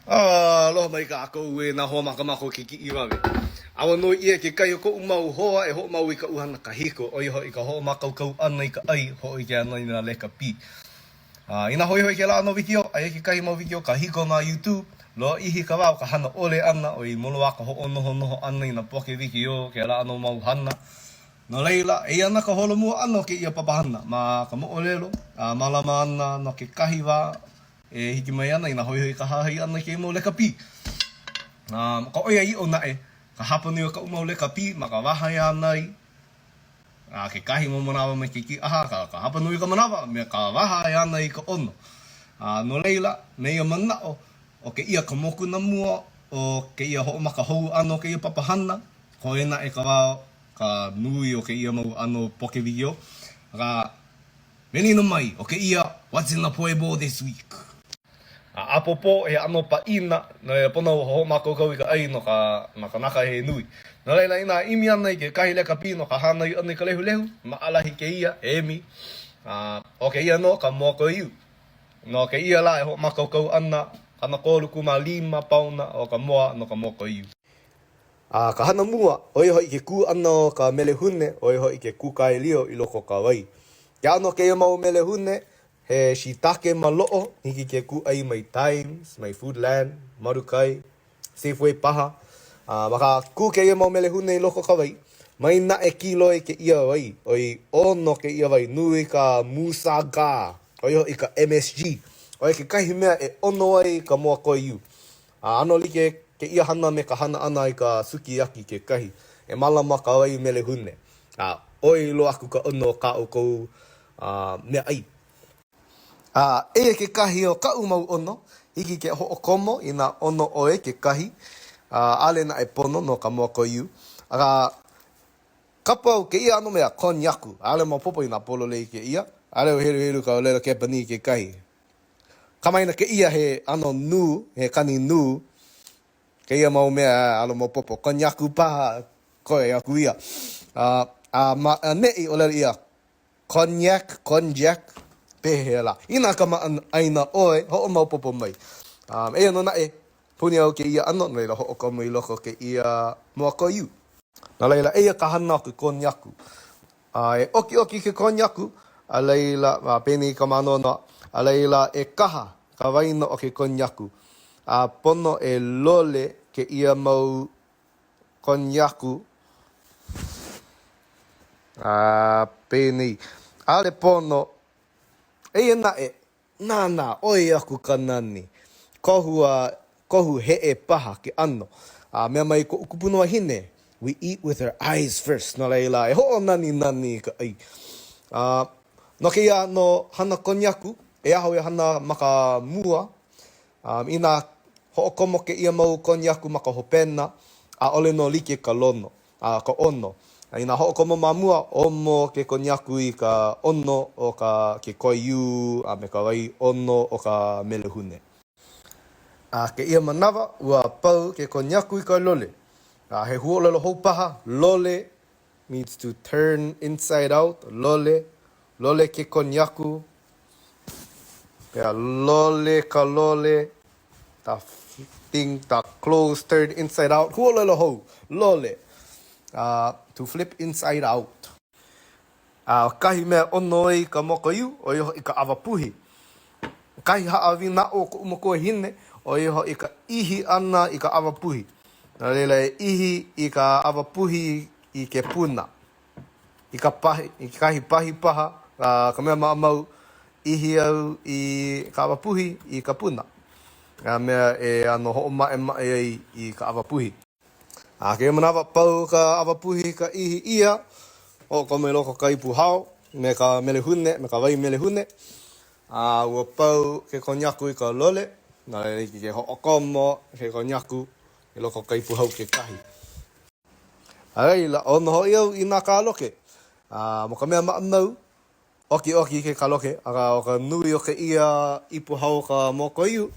Aloha mai kākou e nā hoa makamaka o ke kiʻiwawe. A ua noi ʻia kekahi o koʻu mau hoa e hoʻomau i kaʻu hana kahiko, ʻo ia hoʻi ka hoʻomākaukau ʻana i ka ʻai, hōʻike ʻana i nā lekapī. A inā hoihoi kēlā ʻano wikiō, aia kekahi mau wikiō kahiko ma YouTube, lōʻihi ka wā o ka hana ʻole ʻana, ʻoi moloā ka hoʻonohonoho ʻana i nā poke wikiō, kēlā ʻano mau hana. No laila, eia ana ka holomua ʻana o kēia papahana ma ka moʻolelo, a mālama ana no kekahi wā E hiki mai ana inā hoihoi ka hahai ʻana i kēia mau lekapī. A ma ka ʻoiaʻiʻo naʻe, ka hapanui o kaʻu mau lekapī ma ka waha e ana ai, a kekahi mau manawa me ke kīʻaha, akā ka hapanui o ka manawa me ka waha e ana ai ka ʻono. A no laila, me ia manaʻo, ʻo kēia ka mokuna mua o kēia hoʻomaka hou ʻana o kēia papahana, koe naʻe ka wā ka nui o kēia mau ʻano poke wikiō, akā, Welina mai, ʻo kēia What's in the Poi Bowl this week? A ʻapōpō, he ʻano pāʻina, no laila pono ua hoʻomākaukau i ka ʻai no ka nā kanaka he nui. No laila, inā ʻimi ana i kekahi lekapī no ka hānai ʻana i ka lehulehu, maʻalahi kēia, emi. A ʻo kēia nō ka moa koiū. No kēia lā e hoʻomākaukau ana 35 paona o ka moa no ka moa koiū. A ka hana mua, ʻo ia hoʻi ke kū ʻana o ka melehune, ʻo ia hoʻi ke kūkaelio i loko o ka wai. Ke ʻano kēia mau melehune, he shiitake maloʻo, hiki ke kūʻai mai Times, mai Foodland, Marukai, Safeway paha. A ma ka kū kēia mau melehune i loko o ka wai, mai naʻe kīloi kēia wai, ʻoi ʻono kēia wai, nui ka musaga, ʻo ia hoʻi ka MSG, ʻo ia kekahi mea e ʻono ai ka moa koiū. A ʻano like kēia hana me ka hana ʻana i ka sukiyaki kekahi, e mālama ka wai melehune, a ʻoi loa aku ka ʻono o kā ʻoukou meaʻai. A eia kekahi o kaʻu mau ʻono, hiki ke hoʻokomo inā ʻono ʻoe kekahi, a ʻaʻole naʻe pono no ka moa koiū. Akā, kapa au kēia ʻano mea, konyaku, ʻaʻole maopopo inā pololei kēia, ʻaʻole au heluhelu ka ʻōlelo Kepanī kekahi. Kamaʻāina kēia he ʻano nū, he kani nū, kēia mau mea ʻaʻole maopopo, konyaku paha, koe aku ia. A, a ma ʻaneʻi ʻōlelo ʻia, cognac, konjac, pehea lā. Inā kamaʻāina ʻoe, hoʻomaopopo mai. A, eia nō naʻe, puni au kēia ʻano, no laila hoʻokomo i loko o kēia moa koiū. No laila, eia ka hana o ke konyaku. A e ʻokiʻoki ke konyaku, a laila, a penei ka mānoanoa, a laila e kaha ka waina o ke konyaku, a pono e lole kēia mau konyaku, a penei, ʻaʻole pono, eia naʻe, Nānā, ʻoi aku ka nani. Kohu a kohu heʻe paha ke ʻano. A mea mai koʻu kupunawahine, We eat with our eyes first, no laila, e hoʻonaninani i ka ʻai. A no kēia ʻano hana konyaku, e aho e hana ma ka mua, a inā hoʻokomo kēia mau konyaku ma ka hopena, ʻaʻole nō like ka lono. A ka ʻono. A inā hoʻokomo ma mua, omo ke konyaku i ka ʻono o ka ke koiū a me ka wai ʻono o ka melehune. A kēia manawa, ua pau ke konyaku i ka lole. A he huaʻōlelo hou paha, lole means to turn inside out, lole, lole ke konyaku, Pea lole ka lole, the thing, the clothes turned inside out, huaʻōlelo hou, lole, uh, to flip inside out. A ʻo kahi mea ʻono ai ka moa koiū, ʻo ia hoʻi ka ʻawa puhi. Kahi haʻawina aʻo o koʻu makuahine, ʻo ia hoʻi ka ʻihi ʻana i ka ʻawa puhi. No laila e ʻihi i ka ʻawa puhi i ke puna. I ka pahi, i kekahi pahi paha, a ka mea maʻamau, ʻihi au i ka ʻawa puhi i ka puna, ka mea e ʻano hoʻomaʻemaʻe ai i ka ʻawa puhi. A kēia manawa, pau ka ʻawa puhi i ka ʻihi ʻia, hoʻokomo i loko o ka ipu hao me ka melehune, me ka wai melehune, a ua pau ke konyaku i ka lole, no laila hiki ke hoʻokomo ke konyaku i loko o ka ipu hao kekahi. A laila, ʻono hoʻi au i nā kāloke. A ma ka mea maʻamau, ʻokiʻoki ke kāloke, akā ʻo ka nui o kēia ipu hao o ka moa koiū,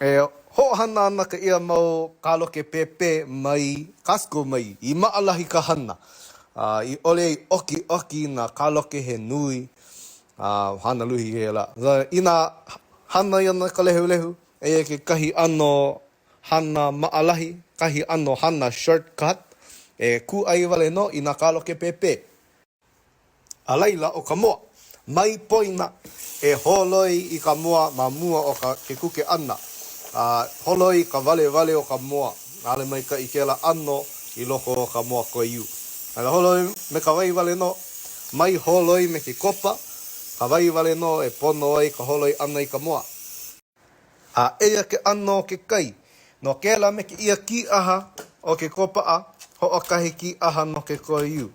e hoʻohana ana kēia mau kāloke pēpē mai Costco mai i maʻalahi ka hana, a i ʻole i ʻokiʻoki nā kāloke he nui, a hana luhi kēlā. Inā hana ana ka lehulehu. Eia kekahi ʻano hana maʻalahi, kahi ʻano hana shortcut, e kūʻai wale nō i nā kāloke pēpē. A laila, ʻo ka moa, mai poina e holoi i ka moa ma mua o ka ke kuke ʻana, a holoi ka walewale o ka moa, ʻaʻole maikaʻi kēlā ʻano i loko o ka moa koiū. A laila, holoi me ka wai wale nō. Mai holoi me ke kopa, ka wai wale nō e pono ai ka holoi ʻana i ka moa. A eia ke ʻano o ke kai. No kēlā me kēia kīʻaha o ke kōpaʻa, hoʻokahi kīʻaha no ke koiū.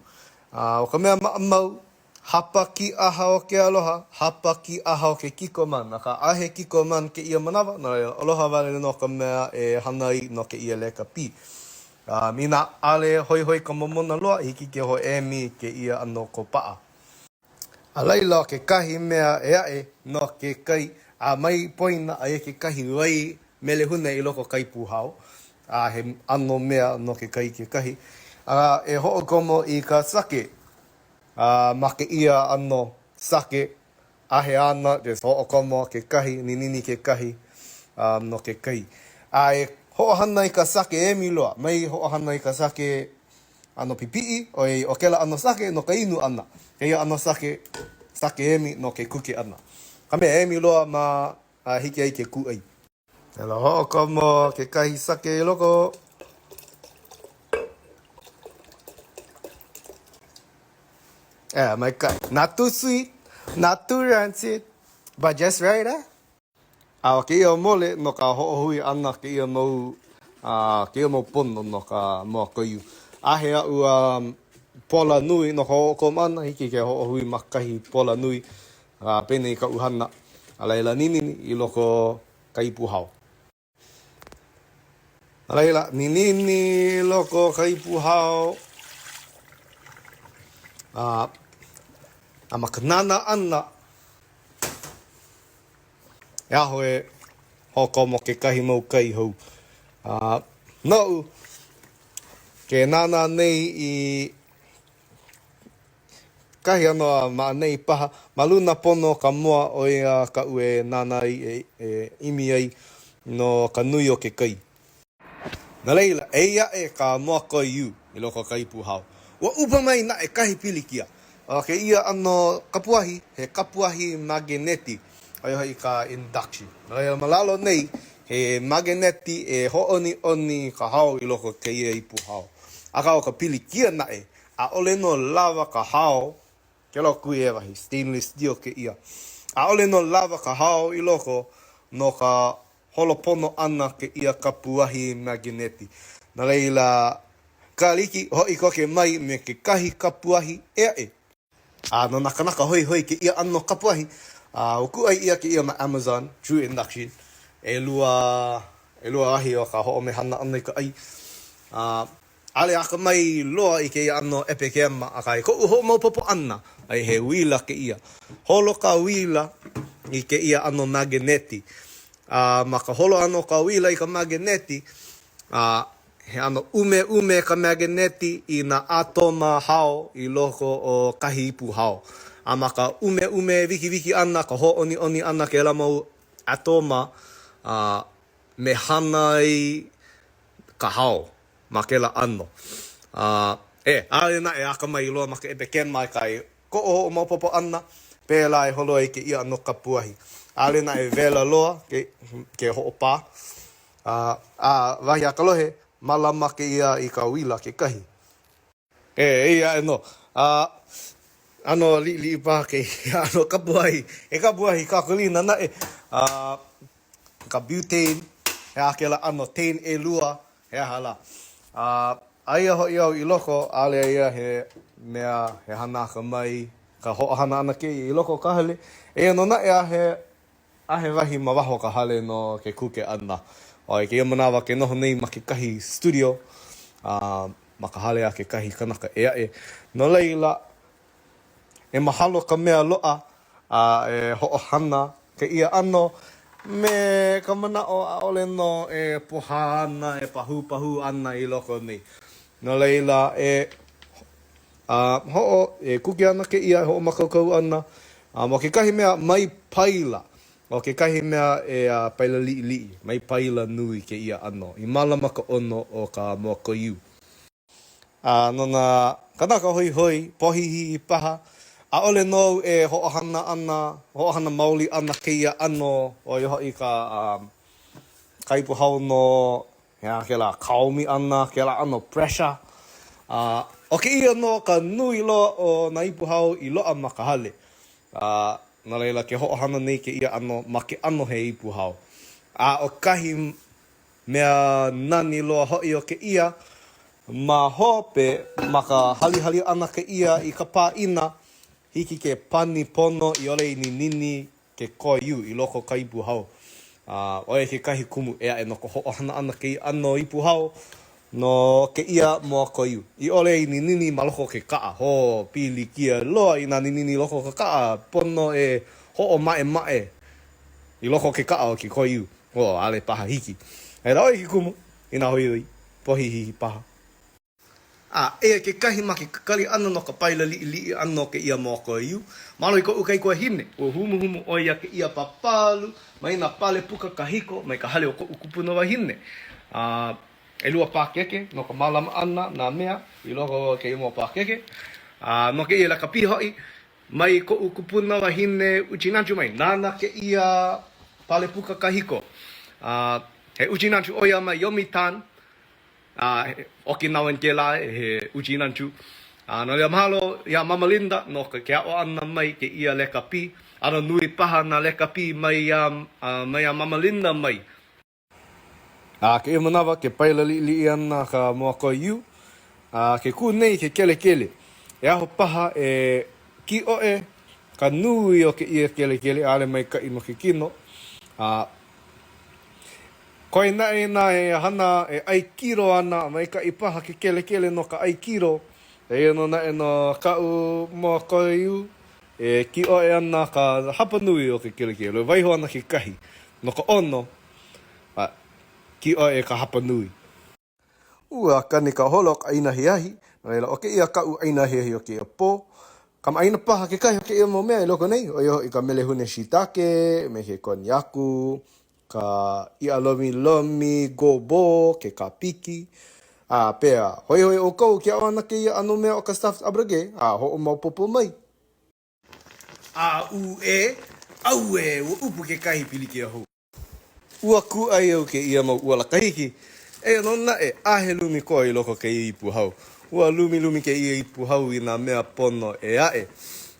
A ʻo ka mea maʻamau, hapa kīʻaha o ke aloha, hapa kīʻaha o ke Kikkoman. Akā, ʻaʻohe Kikkoman kēia manawa, no laila, aloha wale nō ka mea e hana ai no kēia lekapī. A inā ʻaʻole hoihoi ka momona loa, hiki ke hoʻēmi i kēia ʻano kōpaʻa. A laila, ʻo kekahi mea ʻē aʻe no ke kai, a mai poina aia kekahi wai melehune i loko o ka ipu hao, a he ʻano mea no ke kai kekahi, a e hoʻokomo i ka sake, a ma kēia ʻano sake, a he ana, just hoʻokomo kekahi, ninini kekahi, no ke kai. A e hoʻohana i ka sake emi loa, mai hoʻohana i ka sake ʻano pipiʻi, ʻoiai ʻo kēlā ʻano sake no ka inu ʻana, kēia ʻano sake, sake emi no ke kuke ʻana. Ka mea emi loa ma a hiki ai ke kūʻai. Laila hoʻokomo kekahi sake i loko. ʻEā, maikaʻi. Not too sweet, not too rancid, but just right, eh? A ʻo kēia mole no ka hoʻohui ʻana kēia mau a kēia mau pono no ka moa koiū. ʻAʻohe aʻu pola nui no ka hoʻokomo ʻana, hiki ke hoʻohui ma kahi pola nui, a penei kaʻu hana, a laila ninini i loko o ka ipu hao. A laila, ninini i loko o ka ipu hao, a, a ma ka nānā ʻana, E aho e hoʻokomo kekahi mau kai hou. A noʻu, ke nānā nei i kahi ʻano a ma ʻaneʻi paha, ma luna pono o ka moa ʻo ia kaʻu e nānā ai, e ʻimi ai no ka nui o ke kai. No laila, eia aʻe ka moa koiū i loko o ka ipu hao. Ua ʻupa mai naʻe kahi pilikia. ʻO kēia ʻano kapuahi, he kapuahi mageneti, ʻo ia hoʻi ka induction. No laila, ma lalo nei, he mageneti e hōʻoniʻoni i ka hao i loko o kēia ipu hao. Akā, ʻo ka pilikia naʻe, ʻaʻole nō lawa ka hao, kēlā kui ʻewa, he stainless steel kēia, ʻaʻole nō lawa ka hao i loko no ka Holo pono ʻana kēia kapuahi mageneti. No laila, Kaliki, hoʻi koke mai me kekahi kapuahi ʻē aʻe. A no nā kanaka hoihoi kēia ʻano kapuahi, a ua kūʻai ʻia kēia ma Amazon, True Induction, ʻelua, ʻelua ahi o ka hoʻomehana ʻana i ka ʻai. A ʻaʻole akamai loa i kēia ʻano ʻepekema, akā i koʻu hoʻomaopopo ʻana, ai he uila kēia. Holo ka uila i kēia ʻano mageneti. A ma ka holo ʻana o ka uila i ka mageneti, a he ʻano ʻumeʻume ka mageneti i nā ʻatoma hao i loko o kahi ipu hao. A ma ka ʻumeʻume wikiwiki ʻana, ka hōʻoniʻoni ʻana kēlā mau ʻatoma, a mehana ai ka hao ma kēlā ʻano. A, e, ʻaʻole naʻe akamai loa ma ka ʻepekema akā i koʻu hoʻomaopopo ʻana, pēlā e holo ai kēia ʻano kapuahi. ʻAʻole naʻe wela loa ke, ke hoʻopā. A, a wahi a ka lohe, mālama kēia i ka uila kekahi. E, eia aʻe nō. A, ʻano liʻiliʻi paha kēia ʻano kapuahi. He kapuahi kakolina naʻe. A, ka butane, he aha kēlā ʻano tane ʻelua, he aha lā. A, aia hoʻi au i loko, ʻaʻole ia he mea he hana akamai ka hoʻohana ʻana kēia i loko o ka hale. Eia nō naʻe a he ʻAʻohe wahi ma waho o ka hale no ke kuke ʻana. A i kēia manawa ke noho nei ma kekahi studio a ma ka hale a kekahi kanaka ʻē aʻe. No laila, e mahalo ka mea loaʻa a e hoʻohana kēia ʻano me ka manaʻo ʻaʻole nō e pohā ana, e pahūpahū ana i loko nei. No laila, e A hoʻo, e kuke ana kēia e hoʻomākaukau ana, a ma kekahi mea, mai paila. ʻO kekahi mea e paila liʻiliʻi, mai paila nui kēia ʻano, i mālama ka ʻono o ka moa koiū. A no nā kānaka hoihoi, pōhihihi paha, ʻaʻole nō au e hoʻohana ana, hoʻohana maoli ana kēia ʻano, ʻo ia hoʻi ka ka ipu hao no he aha kēlā kaomi ʻana, kēlā ʻano pressure. A ʻo kēia nō ka nui loa o nā ipu hao i loaʻa ma ka hale. A no laila, ke hoʻohana nei kēia ʻano ma ke ʻano he ipu hao. A ʻo kahi mea nani loa hoʻi o kēia, ma hope, ma ka halihali ʻana kēia i ka pāʻina, hiki ke pani pono i ʻole i ninini ke koiū i loko o ka ipu hao. A ʻo ia kekahi kumu ʻē aʻe no ka hoʻohana ʻana kēia ʻano ipu hao no kēia moa koiū. I ʻole i ninini ma loko o ke kaʻa, hō, pilikia loa inā ninini i loko o ka kaʻa, pono e hoʻomaʻemaʻe i loko o ke kaʻa o ke koiū. Hō, ʻaʻole paha hiki. A ʻo ia ke kumu, inā hoihoi, pōhihihi paha. A eia kekahi ma ke kakali ʻana no ka paila liʻiliʻi ʻana o kēia moa koiū. Mahalo i koʻu kaikuahine, ua humuhumu ʻo ia kēia pāpalu mai nā pale puka kahiko mai ka hale o koʻu kupuna wahine. A ʻelua pākeke no ka mālama ʻana nā mea i loko o kēia mau pākeke. A no kēia lekapī hoʻi, mai koʻu kupuna wahine Uchinanchu mai, nāna kēia pale puka kahiko. A he Uchinanchu ʻo ia mai Yomitan, A he Okinawan kēlā, he Uchinanchu. A no laila, mahalo iā Mama Linda no ke aʻo ʻana mai kēia lekapī. ʻAno nui paha nā lekapī mai iā, mai iā Mama Linda mai. A kēia manawa, ke paila liʻiliʻi ana ka moa koiū, a ke kū nei ke kelekele. E aho paha e kīʻoʻe ka nui o kēia kelekele, ʻaʻole maikaʻi no ke kino. A Koe naʻe inā he hana e ʻai kilo ana, maikaʻi paha ke kelekele no ka ʻai kilo. Eia nō naʻe no kaʻu moa koiū, e kīʻoʻe ana ka hapanui o ke kelekele, e waiho ana kekahi no ka ʻono, a kīʻoʻe ka hapanui. Ua kani ka holo o ka ʻaina ahiahi, no laila, ʻo kēia kaʻu ʻaina ahiahi o kēia pō. Kamaʻāina paha kekahi o kēia mau mea i loko nei, ʻo ia hoʻi ka melehune shiitake, me ke koniaku, ka iʻa lomilomi, gobo, ke kāpiki, a pea. Hoihoi ʻoukou ke aʻo ana kēia ʻano mea o ka stuffed aburage, a hoʻomaopopo mai. A uē, auē, ua ʻupu kekahi pilikia hou. Ua kūʻai au kēia mau ʻuala kahiki, eia nō naʻe, a he lumi koa i loko o kēia ipu hao. Ua lumilumi kēia ipu hao i nā mea pono ʻē aʻe.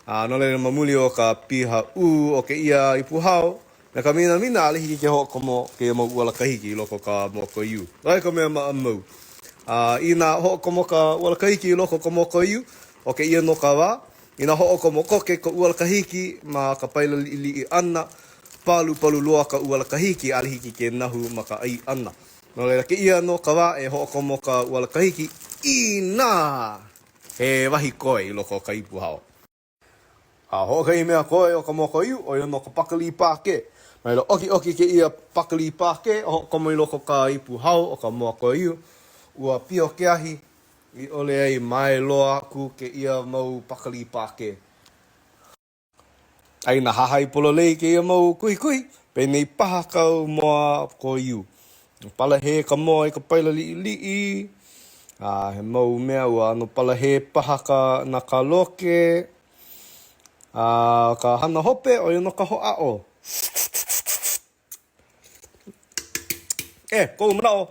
A no laila, ma muli o ka piha ʻū o kēia ipu hao, me ka minamina, ʻaʻole hiki ke hoʻokomo kēia mau ʻuala kahiki i loko o ka moa koiū. ʻO ia ka mea maʻamau. A inā hoʻokomo ka ʻuala kahiki i loko o ka moa koiū, ʻo kēia nō ka wā, Inā hoʻokomo koke ka ʻuala kahiki ma ka paila liʻiliʻi ʻana, palupalu loa ka ʻuala kahiki, ʻaʻole hiki ke nahu ma ka ʻai ʻana. No laila, kēia nō ka wā e hoʻokomo ka ʻuala kahiki inā he wahi koe i loko o ka ipu hao. A hoʻokahi mea koe o ka moa koiū, ʻo ia nō ka pakalī pākē. No laila, ʻokiʻoki kēia pakalī pākē, hoʻokomo i loko o ka ipu hao o ka moa koiū. Ua pio ke ahi, I ʻole ai mae loa aku kēia mau pakalī pākē. A inā hahai pololei kēia mau kuhikuhi, penei paha kāu moa koiū. Palahē ka moa i ka paila liʻiliʻi, a he mau mea ua ʻano palahē paha ka nā kaloke, a ka hana hope, ʻo ia nō ka hoʻāʻo. E, koʻu manaʻo,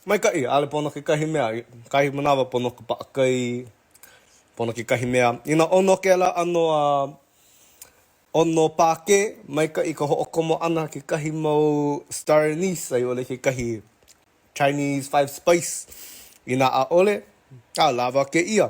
maikaʻi, ʻaʻole pono kekahi mea, kahi manawa pono ka paʻakai, pono kekahi mea. Inā ʻono kēlā ʻano a ʻono pākē, maikaʻi ka hoʻokomo ʻana kekahi mau star anise a i ʻole kekahi Chinese five spice. Inā ʻaʻole, a lawa kēia.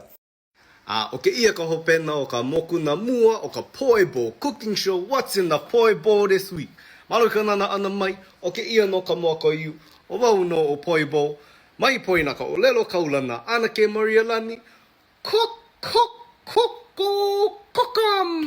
A ʻo kēia ka hopena o ka mokuna mua o ka Poi Bowl Cooking Show What's in the Poi Bowl This Week? Mahalo i ka nānā ʻana mai, ʻo kēia nō ka moa koiū, ʻo wau nō ʻo Poi Bowl. Mai poina ka ʻōlelo kaulana ʻAnakē Maria Lani, Kok kok koko kokam!